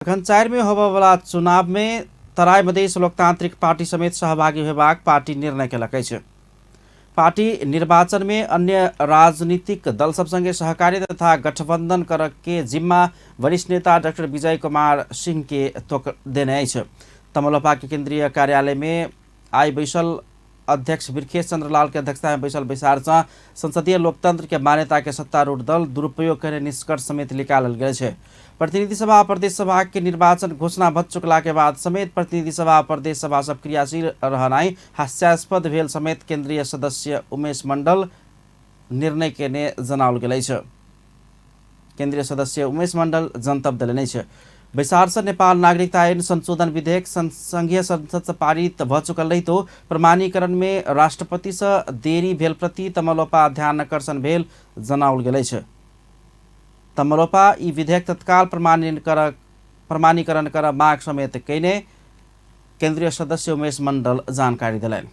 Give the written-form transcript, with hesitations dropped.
अखन 4 में होबयवला चुनाव में तराई मधेश लोकतांत्रिक पार्टी समेत सहभागी होबाक पार्टी निर्णय केलक अछि। पार्टी निर्वाचन में अन्य राजनीतिक दल सब संगे सहकार्य तथा गठबंधन कर के जिम्मा वरिष्ठ नेता डाक्टर विजय कुमार सिंह के तोक देने अछि। तमलोपा के केंद्रीय कार्यालय में आइ बैसल अध्यक्ष बिरखेश चंद्र लाल के अध्यक्षता में बैसल बैसार से संसदीय लोकतंत्र के मान्यता के सत्तारूढ़ दल दुरुपयोग करे निष्कर्ष समेत निकालल गेल छै। प्रतिनिधि सभा प्रदेश सभा के निर्वाचन घोषणा भ चुकला के बाद समेत प्रतिनिधि सभा प्रदेश सभा सब क्रियाशील रहनाइ हास्यास्पद भेल समेत केंद्रीय सदस्य उमेश मंडल निर्णय केने जनाओल गेल अछि। केंद्रीय सदस्य उमेश मंडल जनतब देलनि अछि। बैसार से नेपाल नागरिकता ऐन संशोधन विधेयक संघीय संसद से पारित भ चुकल रहितो प्रमाणीकरण में राष्ट्रपति से देरी भेल प्रति तमलोपा ध्यान आकर्षण भेल जनाओल गेल अछि। तमलोपा ई विधेयक तत्काल प्रमाणीकरण कर माग समेत कयने केंद्रीय सदस्य उमेश मंडल जानकारी देलनि।